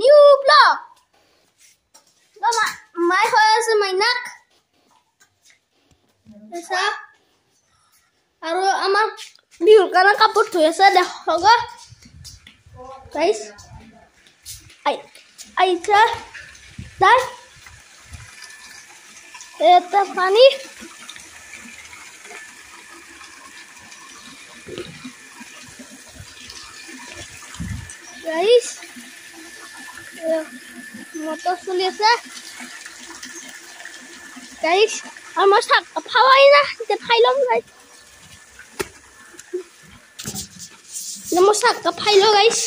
new vlog. My হৈ মাইনাক আৰু আমাৰ বিহুৰ কাৰণে কাপোৰ ধুই আছে, দেখক গাইছ। আহিছে যাই এটা পানী। গাইছ, মটৰ চলি আছে গাইছ। আৰু মই চাহ খাৱাই না, এতিয়া খাই ল'ম গাইছ। মই চাহ কাপ খাই লওঁ গাইছ।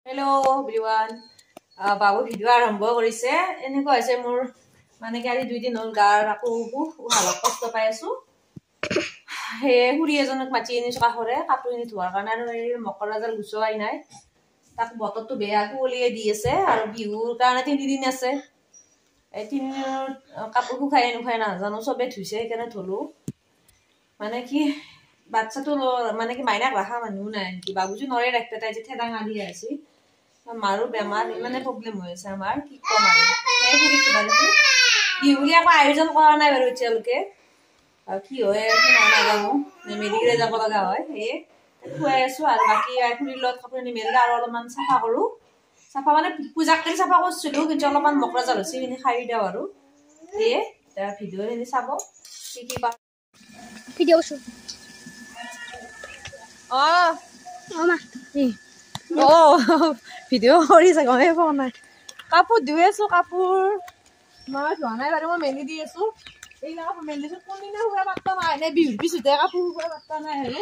হেল্ল' এভৰিৱান, বাবু ভিডিঅ' আৰম্ভ কৰিছে। এনেকুৱা হৈছে মোৰ মানে কি, আজি 2 দিন হ'ল গাৰ আকৌ উশাহত কষ্ট পাই আছোঁ। সেয়ে খুৰী এজনক মাতি আনিছোঁ কাষৰে কাপোৰখিনি ধোৱাৰ কাৰণে। আৰু এই মকৰা জাল গুচোৱাই নাই, তাক বতৰটো বেয়া, কুঁৱলীয়ে দি আছে। আৰু বিহুৰ কাৰণে 3 দিন আছে, এই 3 দিনত কাপোৰ শুকাই নুশুকাই নাজানো। চবে ধুইছে, সেইকাৰণে ধুলোঁ। মানে কি, বাচ্ছাটো মানে কি, মাইনাক ৰখা মানুহো নাই আনকি। বাবুজো নৰে ৰাখিব, তাই যে থেদাঙা দি আছে। মাৰো বেমাৰ, ইমানে প্ৰব্লেম হৈ আছে আমাৰ, কি ক'ম। আৰু সেই খুৰীক কিবা দিছোঁ। বিহু বুলি আকৌ আয়োজন কৰা নাই বাৰু এতিয়ালৈকে, কি হয় কি নহয় নাজানো, মেডিকেলে যাব লগা হয়। সেয়ে খুৱাই আছো। আৰু বাকী খুৰীৰ লগত কাপোৰ মেলিলে আৰু অলপমান চাফা কৰোঁ। চাফা মানে পূজাক কালি চাফা কৰিছিলোঁ, কিন্তু অলপমান মকৰা জাল হৈছে, সেইখিনি সাৰি দিওঁ। আৰু সেয়ে এতিয়া ভিডিঅ'খিনি চাব কি কি পাওঁ। ভিডিঅ' অঁ অঁ, ভিডিঅ' কৰিছে, গমেই পোৱা নাই। কাপোৰ ধুই আছো, কাপোৰ মই ধোৱা নাই বাৰু, মই মেলি দি আছো। এইবিলাক কাপোৰ মেলি দিছো, কোনদিনা শুকুৱাই পাত্তা নাই, নে বিহুৰ পিছতে কাপোৰ শুকুৱাই পাত্তা নাই। আৰু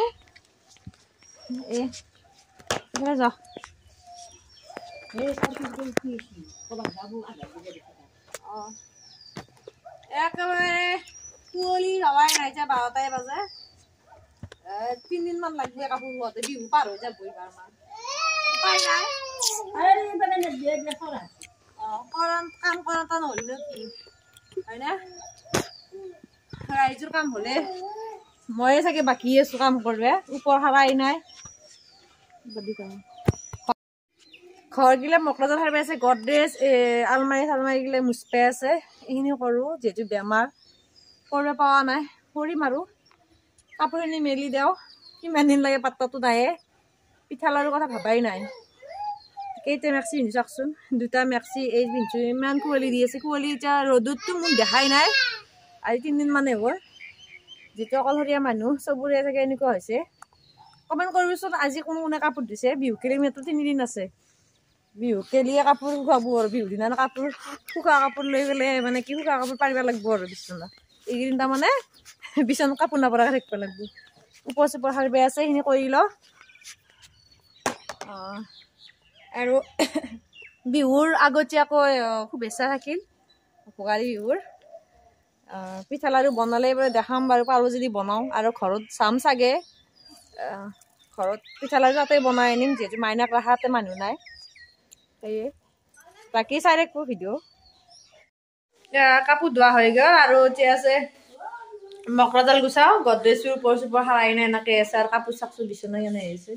এ এইফালে যাওঁ। অঁ, একেবাৰে কুঁৱলী হোৱাই নাই, এতিয়া 12টাই বাজে। 3 দিনমান লাগিব কাপোৰ শুকুৱাওঁতে, বিহু পাৰ হৈ যাব এইবাৰ আমাৰ। উপায় নাই। অঁ, কাম কৰা নহ'লে কি হয়নে? ৰাইজৰ কাম হ'লে ময়ে চাগে বাকী আছো কাম কৰিব। ওপৰ সাৰাই নাই, ঘৰগিলা মকৰা জাল সাৰিব আছে, গডৰেজ আলমাৰি চালমাৰি গিলা মুচপাই আছে। এইখিনি কৰোঁ, যিহেতু বেমাৰ কৰিব পৰা নাই, কৰিম। আৰু কাপোৰখিনি মেলি দিওঁ, কিমান দিন লাগে পাত্তাটো নাহে। পিঠা লাৰুৰ কথা ভাবাই নাই। কেইটা মেক্সি পিন্ধি চাওকচোন, দুটা মেক্সি এই পিন্ধিছোঁ। ইমান কুঁৱলী দি আছে, কুঁৱলী এতিয়া ৰ'দততো মোক দেখাই নাই আজি 3 দিনমানে হ'ল। যিটো অকলশৰীয়া মানুহ, চবৰে চাগে এনেকুৱা হৈছে। কমেণ্ট কৰিবচোন, আজি কোনে কোনে কাপোৰ ধুইছে? বিহু কেলি মাত্ৰ 3 দিন আছে। বিহু কেলিয়ে কাপোৰ শুকাব আৰু বিহুৰ দিনা কাপোৰ শুকা কাপোৰ লৈ গ'লে মানে কি, শুকা কাপোৰ পাৰিব লাগিব। আৰু বিচনা এইকেইদিন তাৰমানে বিচনাত কাপোৰ নপৰাকৈ থাকিব লাগিব। ওপৰ চোপৰ সাৰিব আছে, সেইখিনি কৰি লওঁ। আৰু বিহুৰ আগতীয়াকৈ শুভেচ্ছা থাকিল, ভোগালী বিহুৰ। পিঠা লাড়ু বনালে বাৰু দেখাম বাৰু, পাৰোঁ যদি বনাওঁ। আৰু ঘৰত চাম চাগে, ঘৰত পিঠা লাড়ু তাতে বনাই আনিম, যিহেতু মাইনাক ৰখাতে মানুহ নাই। সেয়ে বাকী চাই থাকিব ভিডিঅ'। কাপোৰ ধোৱা হৈ গ'ল, আৰু এতিয়া আছে মকৰা জাল গুচাওঁ। গডৰেজৰ ওপৰ চোপৰ সাৰাই নাই, এনেকৈ আছে। আৰু কাপোৰ চাকচোন বিচনা কেনে আহিছে।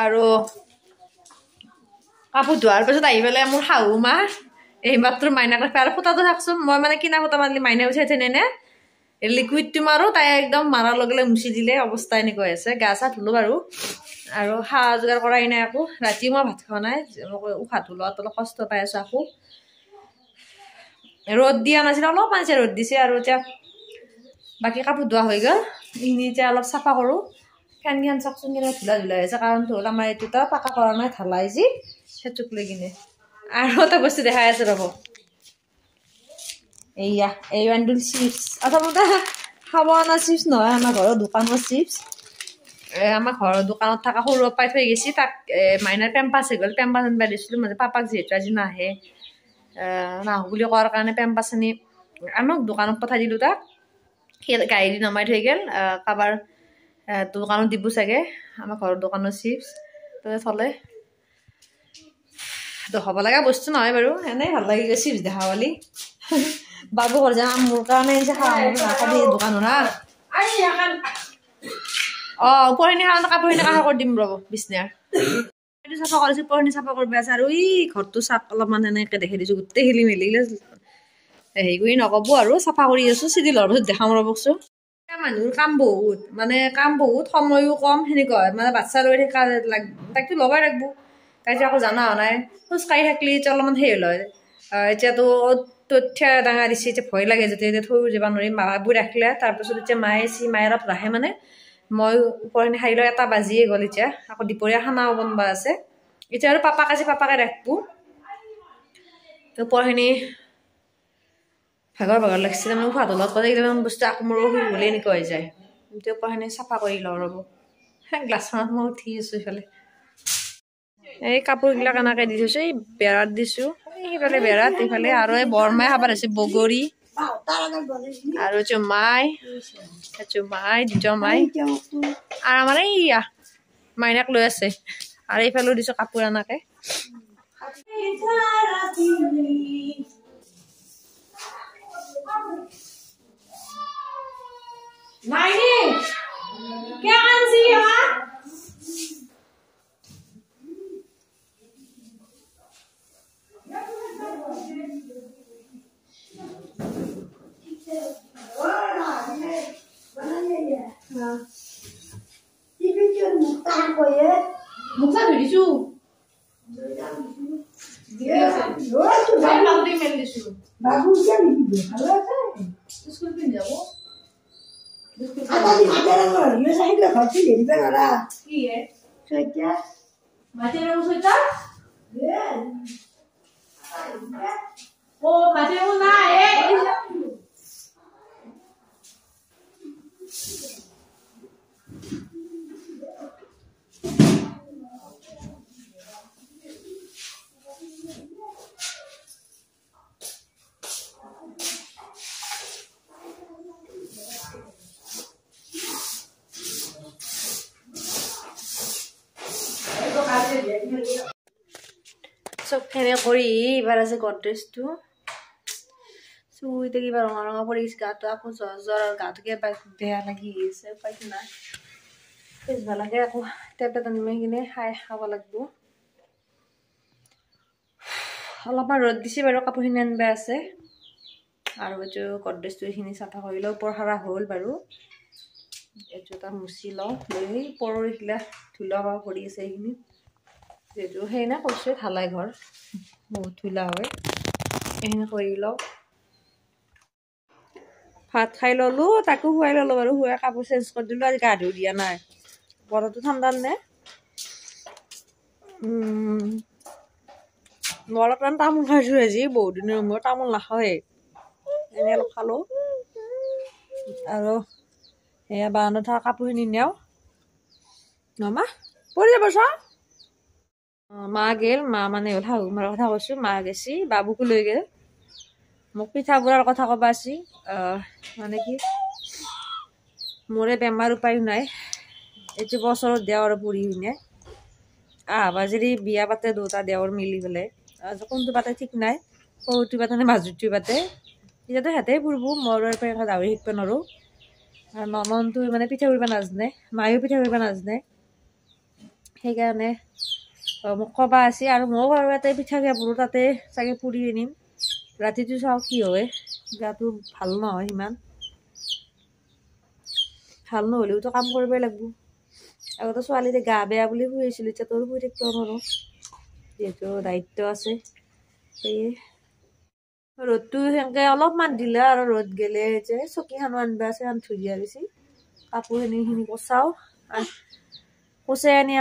আৰু কাপোৰ ধোৱাৰ পিছত আহি পেলাই মোৰ শাহু মা এই মাত্ৰ মাইনাক ৰাখে। আৰু সূতাটো চাওকচোন, মই মানে কিনা সূতা মাৰিলে মাইনা উঠাই থৈ নে লিকুইডটো মাৰোঁ, তাই একদম মাৰাৰ লগে লগে মুচি দিলে। অৱস্থা এনেকুৱা আছে। গা চা ধুলোঁ বাৰু, আৰু খা যোগাৰ কৰাই নাই আকৌ। ৰাতি মই ভাত খোৱা নাই, উশাহটো লোৱাত অলপ কষ্ট পাই আছোঁ। আকৌ ৰ'দ দিয়া নাছিল, অলপমান এতিয়া ৰ'দ দিছে। আৰু এতিয়া বাকী কাপোৰ ধোৱা হৈ গ'ল, এইখিনি এতিয়া অলপ চাফা কৰোঁ। ফেনকেইখন চাওকচোন কেনেকুৱা ধূলা ধূলা হৈছে। কাৰণটো হ'ল আমাৰ এইটো এটা পাকা কৰা নাই, ঢালাই যি সেইটোক লৈ কিনে। আৰু এটা বস্তু দেখাই আছে, ৰ'ব। এইয়া এই বান্দুল চিপছ, আচলতে খাব অনা চিপছ নহয়, আমাৰ ঘৰৰ দোকানৰ চিপছ। আমাৰ ঘৰৰ দোকানত থকা সৰু পাই থৈ গৈছে তাক। মাইনাৰ পেম্পাছ হৈ গ'ল, পেম্পাছ আনিব দিছিলোঁ। মানে পাপাক যিহেতু আজি নাহে, নাহো বুলি কোৱাৰ কাৰণে পেম্পাছ আনি আনক দোকানত পঠাই দিলোঁ তাক। সি গাড়ী দি নমাই থৈ গ'ল, কাৰোবাৰ দোকানত দিব চাগে। আমাৰ ঘৰৰ দোকানৰ চিপছ তাতে থ'লে। দেখাব লগা বস্তু নহয় বাৰু, এনেই ভাল লাগি গৈছে চিপছ দেখা পালি। বাবু ঘৰ যাম, মোৰ কাৰণে আনিছে, খাওঁ নাখাবি দোকানত হা। ওপৰখিনি কাপোৰখিনি কাষৰ কৰি দিম ৰ'ব বিছনাৰ এইটো চাফা কৰিছোঁ ওপৰখিনি চাফা কৰিব আছে আৰু এই ঘৰটো চাক অলপমান সেনেকৈ দেখাই দিছোঁ গোটেই খেলি মেলি হেৰি কৰি নক'ব আৰু চাফা কৰি আছোঁ চিজিল হোৱাৰ পাছত দেখাম ৰ'বকচোন মানুহৰ কাম বহুত মানে কাম বহুত সময়ো কম সেনেকুৱা হয় মানে বাচ্ছা লৈ থকা তাইকতো লগাই ৰাখিব তাইতো আকৌ জানা হোৱা নাই খোজকাঢ়ি থাকিলে এতিয়া অলপমান সেই হ'ল হয় এতিয়াতো তথ্য ডাঙৰ দিছে এতিয়া ভয় লাগে যেতিয়া এতিয়া থৈ যাব নোৱাৰিম মাবোৰ ৰাখিলে তাৰপিছত এতিয়া মায়ে চি মায়ে অলপ ৰাখে মানে মই ওপৰখিনি সাৰি লৈ এটা বাজিয়ে গ'ল এতিয়া আকৌ দুপৰীয়া খানাও বনোৱা আছে এতিয়া আৰু পাপাক আজি পাপাকে ৰাখিব ওপৰখিনি ভাগৰ ভাগৰ লাগিছে তাৰমানে উশাহটো লগত কথা কেইটামান বস্তু আকৌ মোৰ অসুখ হ'লে এনেকুৱা হৈ যায় এতিয়া ওপৰখিনি চাফা কৰি লওঁ ৰ'ব গ্লাছখনত মই উঠি আছোঁ ইফালে এই কাপোৰবিলাক এনেকৈ দি থৈছোঁ এই বেৰাত দিছোঁ সেইফালে বেৰাত এইফালে আৰু এই বৰমাই খাব আছে বগৰী আৰু এইটো মাই এইটো মাই দুটা মাই আৰু আমাৰ এইয়া মাইনাক লৈ আছে আৰু এইফালেও দিছোঁ কাপোৰ এনেকৈ চবখিনি কৰি এইবাৰ আছে গডৰেজটো চুইতে কিবা ৰঙা ৰঙা পৰি গৈছে গাটো আকৌ জ্বৰ জ্বৰ আৰু গাটো কিবা বেয়া লাগি আছে উপায়তো নাই পিছবেলাকে আকৌ টেবলেট আনি কিনে খাই খাব লাগিব অলপমান ৰ'দ দিছে বাৰু কাপোৰখিনি আনিব আছে আৰু এইটো গডৰেজটো এইখিনি চাফা কৰি লওঁ ওপৰ সাৰা হ'ল বাৰু এইটো এটা মুচি লওঁ লৈ পৰহিলা ধূলা পৰি আছে এইখিনি যিহেতু সেই না কৈছোঁ ঢালাই ঘৰ বহুত ধূলা হয় এইখিনি কৰি লওঁ ভাত খাই ল'লোঁ তাকো খুৱাই ল'লোঁ বাৰু খুৱাই কাপোৰ চেঞ্জ কৰি দিলোঁ আজি গা ধুই দিয়া নাই বতৰটো ঠাণ্ডা নে মই অলপমান তামোল খাইছোঁ আজি বহুত দিনৰ মূৰত তামোল নাখাওঁৱেই এনেই অলপ খালোঁ আৰু সেয়া বাৰাণ্ডাত থকা কাপোৰখিনি নিওঁ নমা পৰি যাব চোৱা মা গেল মা মানে হ'ল শাহু মাৰ কথা কৈছোঁ মা গেছি বাবুকো লৈ গ'ল মোক পিঠা পুৰাৰ কথা ক'বা আছি মানে কি মোৰে বেমাৰ উপায়ো নাই এইটো বছৰত দেওৰ পুৰি কিনে আহবা যদি বিয়া পাতে দুটা দেওৰ মিলি পেলাই কোনটো পাতে ঠিক নাই সৰুটো পাতে নে মাজুটো পাতে এতিয়াতো সিহঁতে পুৰিব মই আৰু দাউৰি শিকিব নোৱাৰোঁ আৰু নননটো মানে পিঠা পুৰিব নাজানে মায়েও পিঠা পুৰিব নাজানে সেইকাৰণে মোক ক'বা আছে আৰু ময়ো বাৰু ইয়াতে পিঠা পুৰোঁ তাতে চাগে পুৰি আনিম ৰাতিটো চাওঁ কি হয় গাটো ভাল নহয় সিমান ভাল নহ'লেওতো কাম কৰিবই লাগিব আগতে ছোৱালীতে গা বেয়া বুলি শুই আছিলোঁ এতিয়া তোৰ শুই থাকিব নোৱাৰোঁ যিহেতু দায়িত্ব আছে সেয়ে ৰ'দটো সেনেকৈ অলপমান দিলে আৰু ৰ'দ গেলে যে চকীখনো আনিব আছে এখন ধুই দিয়া গৈছে কাপোৰখিনি সেইখিনি কচাওঁ কচাই আনি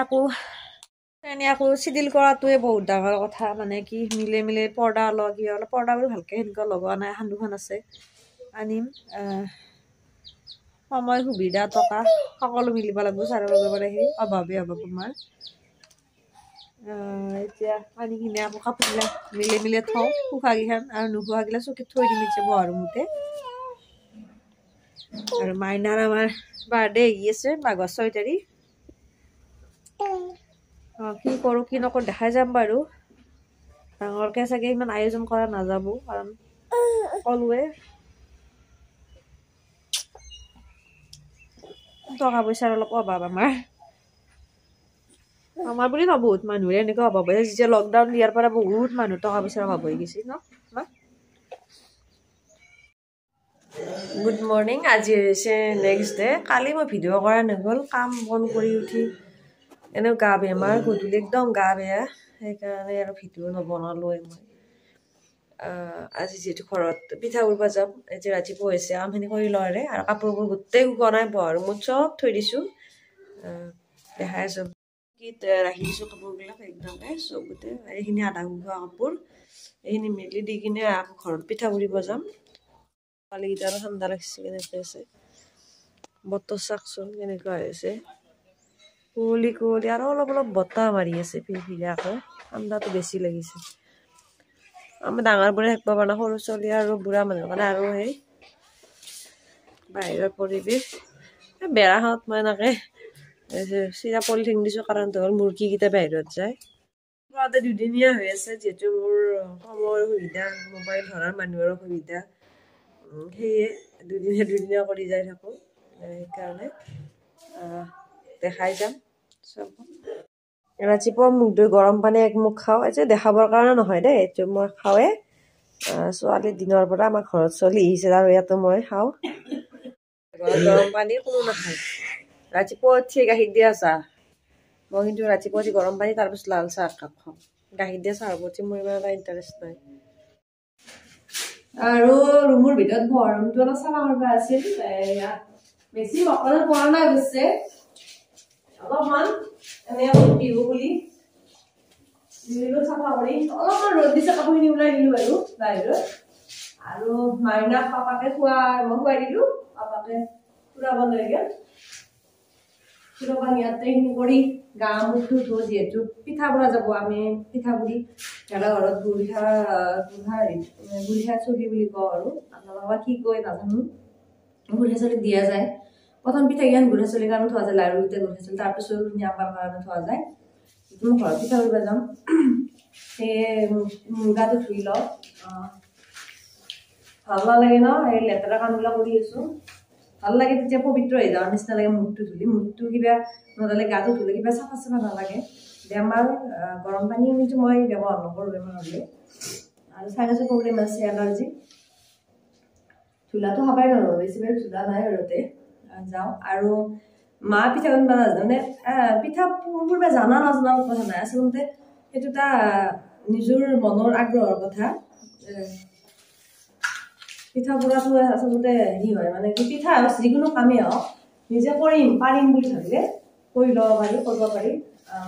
আকৌ চিডিল কৰাটোৱে বহুত ডাঙৰ কথা মানে কি মিলে মিলে পৰ্দা লোৱা কি অলপ পৰ্দাবোৰ ভালকৈ সেনেকুৱা লগোৱা নাই এখন দুখন আছে আনিম সময় সুবিধা টকা সকলো মিলিব লাগিব চাৰিওফালৰ পৰা সেই অভাৱে অভাৱ আমাৰ এতিয়া আনি কিনে আকৌ কাপোৰবিলাক মিলে মিলে থওঁ শুকাকেইখন আৰু নুশুকাগিলা চকীত থৈ দিম এতিয়া বহাৰ ৰুমতে আৰু মাইনাৰ আমাৰ বাৰ্থডে আহি আছে মাঘৰ 6 তাৰিখ কি কৰোঁ কি নকৰোঁ দেখাই যাম বাৰু ডাঙৰকৈ চাগে ইমান আয়োজন কৰা নাযাব কাৰণ ক'লোৱে টকা পইচাৰ অলপ অভাৱ আমাৰ আমাৰ বুলি নহয়, বহুত মানুহৰে এনেকুৱা অভাৱ হৈছে। যেতিয়া লকডাউন দিয়াৰ পৰা বহুত মানুহ টকা পইচাৰ অভাৱ হৈ গৈছে ন। গুড মৰ্ণিং, আজি হৈছে নেক্সট ডে। কালি মই ভিডিঅ' কৰা নগ'ল, কাম বন কৰি উঠি এনেও গা বেমাৰ, গধূলি একদম গা বেয়া, সেইকাৰণে আৰু ভিডিঅ' নবনালোৱে মই। আজি যিহেতু ঘৰত পিঠা পুৰিব যাম, এতিয়া ৰাতিপুৱা হৈছে, কামখিনি কৰি লওঁৰে। আৰু কাপোৰবোৰ গোটেই শুকোৱা নাই, বহাৰ ৰুমত চব থৈ দিছোঁ, দেখাই আছোঁ কিত ৰাখি দিছোঁ কাপোৰবিলাক একদমকৈ চব গোটেই। এইখিনি আধা শুকোৱা কাপোৰ, এইখিনি মেলি দি কিনে আকৌ ঘৰত পিঠা পুৰিব যাম। পোৱালিকেইটা আৰু ঠাণ্ডা লাগিছে, কেনেকৈ আছে বতৰ চাওকচোন কেনেকুৱা হৈছে, কুঁৱলী কুঁৱলী আৰু অলপ অলপ বতাহ মাৰি আছে ফিৰফিৰিয়াকৈ, ঠাণ্ডাটো বেছি লাগিছে। আমি ডাঙৰবোৰে থাকিব পৰা নাই, সৰু ছোৱালী আৰু বুঢ়া মানুহৰ কাৰণে আৰু সেই বাহিৰৰ পৰিৱেশ। বেৰাখনত মই এনেকৈ চিৰা পলিথিন দিছোঁ, কাৰণটো হ'ল মুৰ্গীকেইটা বাহিৰত যায়। দুদিনীয়া হৈ আছে, যিহেতু মোৰ সময়ৰ অসুবিধা, মোবাইল ধৰাৰ মানুহৰ অসুবিধা, সেয়ে দুদিনীয়া দুদিনীয়া কৰি যাই থাকোঁ, সেইকাৰণে দেখাই যাম চব। ৰাতিপুৱা মুখ ধুই গৰম পানী একমুখ খাওঁ, এতিয়া দেখাবৰ কাৰণে নহয় দেই, এইটো মই খাওঁৱে। ছোৱালী দিনৰ পৰা আমাৰ ঘৰত চলি আহিছে আৰু ইয়াতো মই খাওঁ গৰম পানী, কোনো নাখায়। ৰাতিপুৱা উঠি গাখীৰ দিয়া চাহ, মই কিন্তু ৰাতিপুৱা উঠি গৰম পানী তাৰপিছত লাল চাহ একাপ খাওঁ। গাখীৰ দিয়া চাহৰ প্ৰতি মোৰ ইমান এটা ইণ্টাৰেষ্ট নাই। আৰু ৰুমৰ ভিতৰত বহা ৰুমটো অলপ চাফা কৰিব আছিল, বেছি মকৰা পৰা নাই অৱশ্যে, অলপমান এনে বিহু বুলি দিলোঁ চাফা কৰি। অলপমান ৰ'দ দিছে, কাপোৰখিনি ওলাই দিলোঁ বাৰু বাহিৰত। আৰু মাইনাক পাপাকে মই খুৱাই দিলোঁ, পাপাকে ফুৰাব লৈ গ'ল। ফুৰাব নিয়াতে এইখিনি কৰি গা মুখটো ধো, যিহেতু পিঠা পুৰা যাব, আমি পিঠা পুৰি ভেলা ঘৰত গুড়িঠা গুড়িঠা চলি বুলি কওঁ, আৰু আপোনালোকে কি কয় নাজানো। গুড়িঠা চলি দিয়া যায় প্ৰথম পিঠাকেইখন, গুড়া চলিৰ কাৰণে থোৱা যায়, লাড়ুকেইটা গুড়া চলি, তাৰপিছত আমাৰ কাৰণে থোৱা যায়। মই ঘৰত পিঠা পুৰিব যাম, সেয়ে মুৰ্গাটো ধুই লওঁ। ভাল নালাগে ন এই লেতেৰা কামবিলাক কৰি আছোঁ, ভাল লাগে তেতিয়া পবিত্ৰ হৈ যাৱাৰ নিচিনা লাগে। মুখটো ধুলি, মুখটো কিবা নহ'লে গাটো ধুলে কিবা চাফা চাফা নালাগে। বেমাৰ গৰম পানী কিন্তু মই ব্যৱহাৰ নকৰোঁ বেমাৰ হ'লে, আৰু চাইনাছৰ প্ৰব্লেম আছে, এলাৰ্জি। ধূলাটো খাবাই নোৱাৰোঁ, বেছিভাগ ধূলা নাই ঘৰতে যাওঁ। আৰু মা পিঠা বনাব নাজানে, মানে পিঠা পুৰিব জানা নাজানা কথা নাই, আচলতে সেইটো এটা নিজৰ মনৰ আগ্ৰহৰ কথা। পিঠা পুৰাটো আচলতে হেৰি হয়, মানে কি পিঠা যিকোনো কামেই হওক নিজে কৰিম পাৰিম বুলি ভাবিলে কৰি ল'ব পাৰি, কৰিব পাৰি।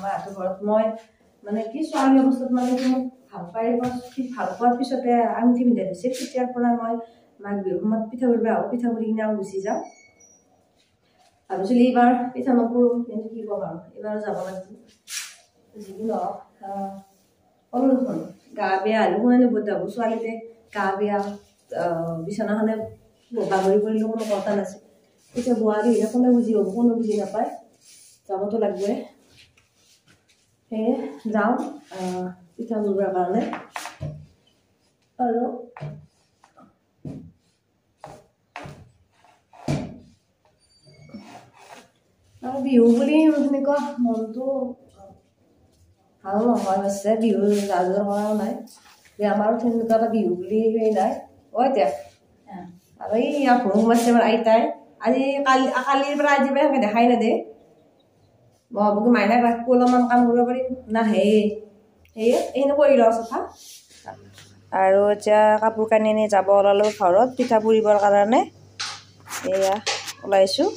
মাহঁতৰ ঘৰত মই মানে কি ছোৱালী অৱস্থাত মানে কি মোক ভাল পাই, ভাল পোৱাৰ পিছতে আঙুঠি পিন্ধাই দিছিল, তেতিয়াৰ পৰা মই মাঘ বিহুৰ সময়ত পিঠা পুৰিব আহোঁ, পিঠা পুৰি কিনে গুচি যাওঁ। ভাবিছিলোঁ এইবাৰ পিঠা নপুৰোঁ, কিন্তু কি ক'ম আৰু এইবাৰো যাব লাগিব। যি কি নহওক ক'লো দেখোন গা বেয়া হ'লে কোনেনো বদাব, ছোৱালীতে গা বেয়া, বিচনাখনে বাগৰি পৰিলেও কোনো কথা নাছিল। এতিয়া বোৱাৰী হ'লে কোনে বুজি পাব, কোনো বুজি নাপায়, যাবতো লাগিবই। সেয়ে যাওঁ পিঠা পুৰিবৰ কাৰণে। আৰু আৰু বিহু বুলি সেনেকুৱা মনটো ভাল নহয় অৱশ্যে, বিহু যা যোগাৰ কৰাও নাই, আমাৰো তেনেকুৱা এটা বিহু বুলি সেই নাই। অ এতিয়া আৰু এই ইয়াৰ ভোগ সোমাইছে আমাৰ আইতাই, আজি কালি কালিৰ পৰা আজিৰ পৰা সেনেকৈ দেখাই নেদে। মই ভাবোঁ কি মাইনাক ৰাখিব অলপমান কাম কৰিব পাৰিম নাহে, সেয়ে এইখিনি কৰি লওঁ চাফা। আৰু এতিয়া কাপোৰ কানি আনি যাব ওলালোঁ ঘৰত পিঠা পুৰিবৰ কাৰণে, এয়া ওলাইছোঁ।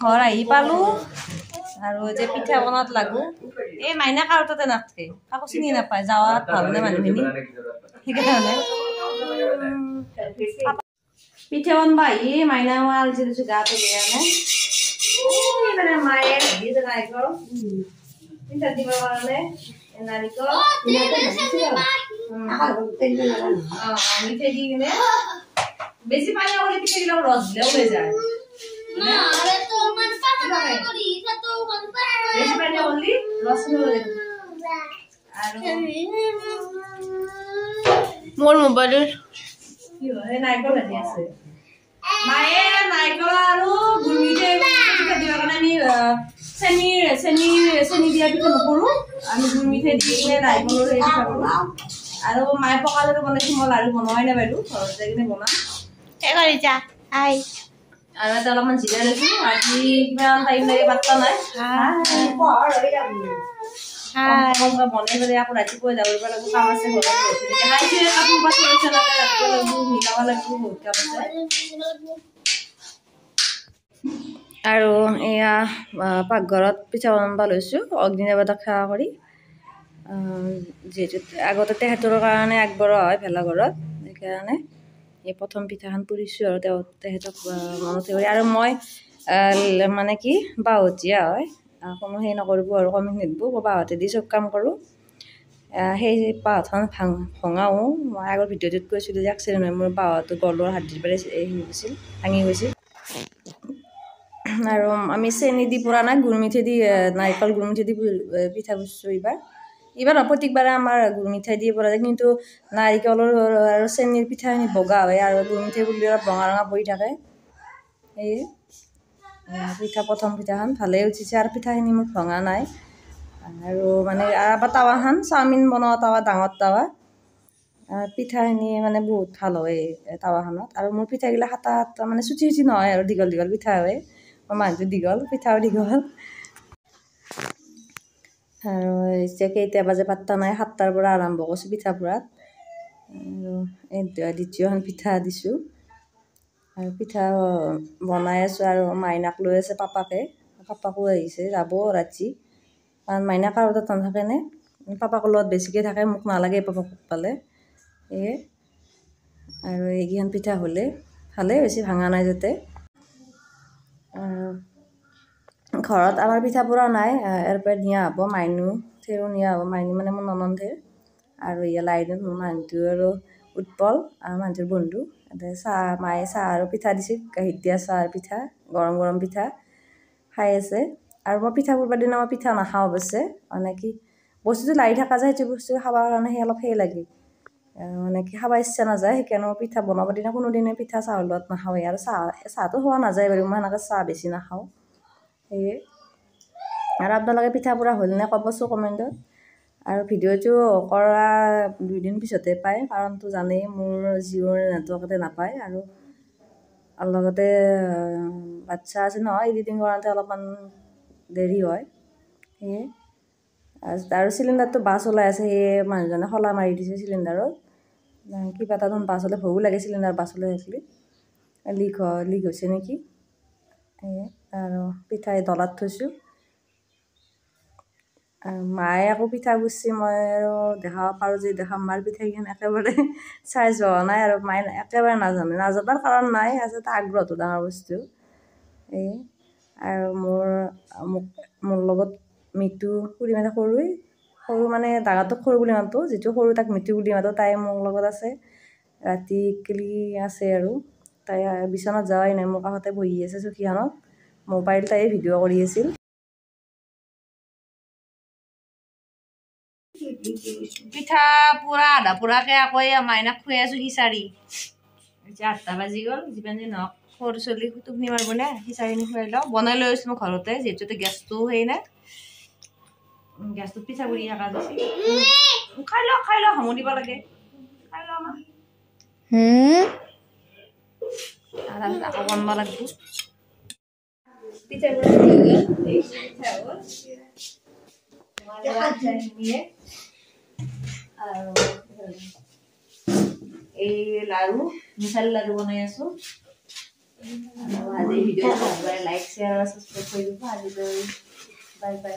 ঘৰ আহি পালোঁ আৰু এতিয়া পিঠা বনাত লাগো। এই মাইনা কাৰো তাতে নাথাকে, কাকো চিনি নাপায়, যাৱাত ভালনে মানুহখিনি, সেইকাৰণে পিঠা বনবা আহি মাইনা মই আলচি দিছোঁ, গাটো বেয়া নাই। মানে মায়ে দিছে নাৰিকল পিঠা দিবৰ কাৰণে, নাৰিকল মিঠাই দি কিনে বেছি পানী কৰিলে পিঠাবিলাক ৰস দিলে ওলাই যায়। বেছি পানী কৰিলে ৰস ওলাই যায়। আৰু মোৰ মোবাইলৰ কি হয়, নাৰিকল ভাজি আছে মায়ে, নাৰিকল আৰু গুৰ মিঠাই চেনিৰ চেনিৰ চেনি দিয়া পিঠা নকৰোঁ, আমি গুৰ মিঠাই দি কিনে নাৰিকলৰ সেই পিঠা কৰোঁ। আৰু মায়ে পকা লাড়ু বনাইছে, মই লাড়ু বনোৱাই নাই বাৰু, ঘৰত যাই কিনে বনাম। আৰু এটা অলপমান জিৰাই লৈছোঁ। আজি কিমান টাইম লাগে পাত্তা নাই, বনাই পেলাই আকৌ ৰাতিপুৱাই যাব লাগিব, কাম আছে ঘৰত। কাপোৰ পাতি ৰাতিপুৱা লাগিব, মিলাব লাগিব, বহুত কাম আছে। আৰু এয়া পাকঘৰত পিঠা বনাব লৈছোঁ, অগ্নি দেৱতাক সেৱা কৰি। যিহেতু আগতে তেখেতৰ কাৰণে আগবঢ়োৱা হয় ভেলাঘৰত, সেইকাৰণে এই প্ৰথম পিঠাখন পুৰিছোঁ আৰু তেওঁ তেখেতক মনত কৰি। আৰু মই মানে কি বাঁহতীয়া হয়, কোনো সেই নকৰিব আৰু কমেণ্ট নিদিব, মই বাঁহতে দি চব কাম কৰোঁ। সেই বাঁহখন ভঙাও মই আগৰ ভিডিঅ'টোত কৈছিলোঁ যে এক্সিডেণ্ট হৈ মোৰ বাঁহটো গলৰ হাড্ডিৰ পৰা হেৰি গৈছিল, ভাঙি গৈছিল। আৰু আমি চেনি দি পোৰা নাই, গুৰ মিঠৈ দি, নাৰিকল গুৰ মিঠৈ দি পিঠা পুৰিছোঁ এইবাৰ। এইবাৰ নহয়, প্ৰত্যেকবাৰে আমাৰ গুৰ মিঠাই দি পৰা যায়, কিন্তু নাৰিকলৰ আৰু চেনিৰ পিঠাখিনি বগা হয় আৰু গুৰ মিঠাই পুৰিলে অলপ ৰঙা ৰঙা পৰি থাকে। সেয়ে পিঠা প্ৰথম পিঠাখন ভালেই উঠিছে আৰু পিঠাখিনি মোৰ ভঙা নাই। আৰু মানে এবাৰ তাৱাখন চাওমিন বনোৱা তাৱা, ডাঙৰ তাৱা, পিঠাখিনি মানে বহুত ভাল হয় এই তাৱাখনত। আৰু মোৰ পিঠাগিলা সাতটা আঠটা মানে চুটি চুটি নহয় আৰু দীঘল দীঘল পিঠা হয়। মোৰ মানুহটো দীঘল, পিঠাও দীঘল। আৰু এতিয়া কেইটা বাজে পাত্তা নাই, 7টাৰ পৰা আৰম্ভ কৰিছোঁ পিঠা পুৰাত। আৰু এই দ্বিতীয়খন পিঠা দিছোঁ আৰু পিঠা বনাই আছোঁ। আৰু মাইনাক লৈ আছে পাপাকে, পাপাকো আহিছে, যাব ৰাতি, কাৰণ মাইনা কাৰো তাত নাথাকেনে, পাপাকৰ লগত বেছিকৈ থাকে, মোক নালাগে পাপাক পালে। সেয়ে আৰু এইকেইখন পিঠা হ'লে ভালেই হৈছে, ভাঙা নাই যাতে। আৰু ঘৰত আমাৰ পিঠা পোৰা নাই, ইয়াৰ পৰা নিয়া হ'ব, মাইনু থেৰো নিয়া হ'ব, মাইনু মানে মোৰ ননন থেৰ। আৰু ইয়া লাইনত মোৰ মানুহটো আৰু উৎপল আৰু মানুহটোৰ বন্ধু। চাহ মায়ে চাহ আৰু পিঠা দিছিল, গাখীৰ দিয়া চাহ আৰু পিঠা, গৰম গৰম পিঠা খাই আছে। আৰু মই পিঠা পুৰিবৰ দিনা মই পিঠা নাখাওঁ অৱশ্যে, মানে কি বস্তুটো লাগি থকা যায়, সেইটো বস্তু খাবৰ কাৰণে সেই অলপ সেই লাগে, মানে কি খাব ইচ্ছা নাযায়। সেইকাৰণে মই পিঠা বনাবৰ দিনা কোনোদিনে পিঠা চাহৰ লগত নাখাওঁৱেই। আৰু চাহটো খোৱা নাযায় বাৰু, মই সেনেকৈ চাহ বেছি নাখাওঁ। সেয়ে আৰু আপোনালোকে পিঠা পোৰা হ'লনে ক'বচোন কমেণ্টত। আৰু ভিডিঅ'টো কৰা 2 দিন পিছতে পায়, কাৰণটো জানেই মোৰ জিঅ'ৰ নেটৱৰ্কতে নাপায়। আৰু লগতে বাচ্ছা আছে নহয়, এডিটিং কৰোঁতে অলপমান দেৰি হয়। সেয়ে আৰু চিলিণ্ডাৰটো বাছ ওলাই আছে, সেয়ে মানুহজনে শলা মাৰি দিছে চিলিণ্ডাৰত। কিবা এটা দেখোন বাছ হ'লে ভয়ো লাগে, চিলিণ্ডাৰ বাছ ওলাই থাকিলে লিক হয়, লিক হৈছে নেকি। সেয়ে আৰু পিঠা ডলাত থৈছোঁ। আৰু মায়ে আকৌ পিঠা পুৰছি, মই আৰু দেখাব পাৰোঁ যে দেখাম, মাৰ পিঠাকেইখন একেবাৰে চাইজ হোৱা নাই আৰু মায়ে একেবাৰে নাজানে, নাজানাৰ কাৰণ নাই, আচলতে আগ্ৰহটো ডাঙৰ বস্তু। এই আৰু মোক মোৰ লগত মিতু খুৰী, মানে সৰুই সৰু, মানে ডাঙৰটোক সৰু বুলি মাতোঁ, যিটো সৰু তাক মিতু বুলি মাতোঁ, তাই মোৰ লগত আছে, ৰাতি কেলি আছে। আৰু তাই বিচনাত যোৱাই নাই, মোৰ কাষতে বহি আছে চকীখনত, মোবাইল তাই ভিডিঅ' কৰি আছিল। পিঠা পুৰা আধা পুৰাকে আকৌ এই মাইনাক খুৱাই আছোঁ খিচাৰি। এতিয়া 8টা বাজি গ'ল, যিমান যি নহওক সৰু ছোৱালী টোপনি মাৰিব নে, খিচাৰিখিনি খুৱাই লওঁ। বনাই লৈ আহিছোঁ মই ঘৰতে, যিহেতু গেছটো সেই নাই, গেছটোত পিঠা পুৰি থকা গৈছে। খাই লওঁ, খাই লওঁ, সামৰি দিব লাগে, খাই লওঁ না। তাৰপিছত আকৌ বনাব লাগিব। পিঠা পুৰা হৈ গ'ল, এই পিঠা হ'ল আৰু এই লাড়ু, মিঠাই লাড়ু বনাই আছোঁ। আৰু আজি ভিডিঅ'টো লাইক, শ্বেয়াৰ আৰু ছাবস্ক্ৰাইব কৰি দিব। আজিলৈ বাই বাই।